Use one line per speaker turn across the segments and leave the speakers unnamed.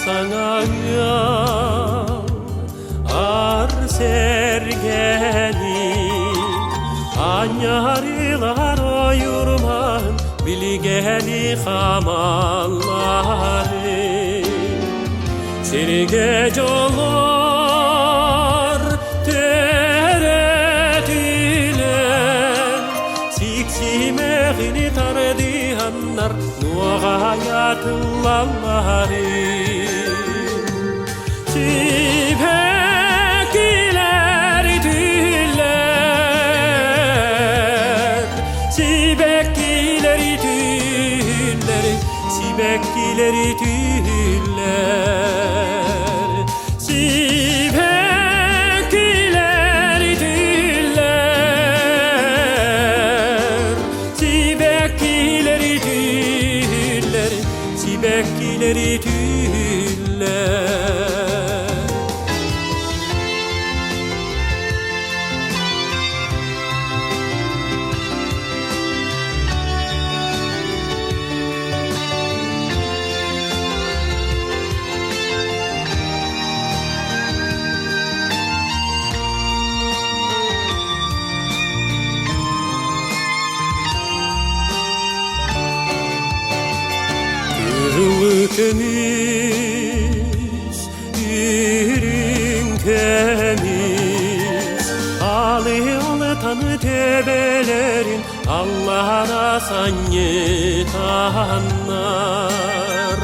Саҥа ыал ар сэргэни анньарылар ойурман билгэни хамаллары сиргэ дьоллор төрөтүлэн сиксимэҕини тардыһаннар нуоҕайа тыллалларын Сибэккилэр түллэр, сибэккилэр түллэр, сибэккилэр түллэр. Сибэккилэр түллэр, сибэккилэр түллэр, сибэккилэр түллэр. Кырылы көмүс, үрүҥ көмүс, алыалтан төбөлөрүн аллара санньытаннар.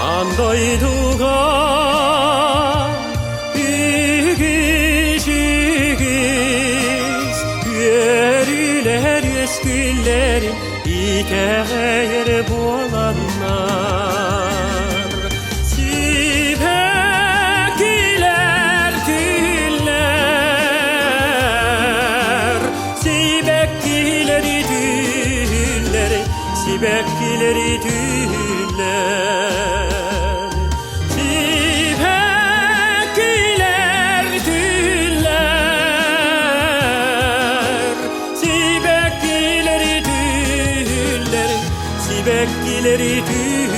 Аан дойдуга үгүс үгүс үөрүүлэр үөскүүллэрин итэҕэйэр буоланнар Сибэккилэр түллэр, сибэккилэр түллэр, сибэккилэр түллэр. Сибэккилэр түллэр, сибэккилэр түллэр, сибэккилэр түллэр.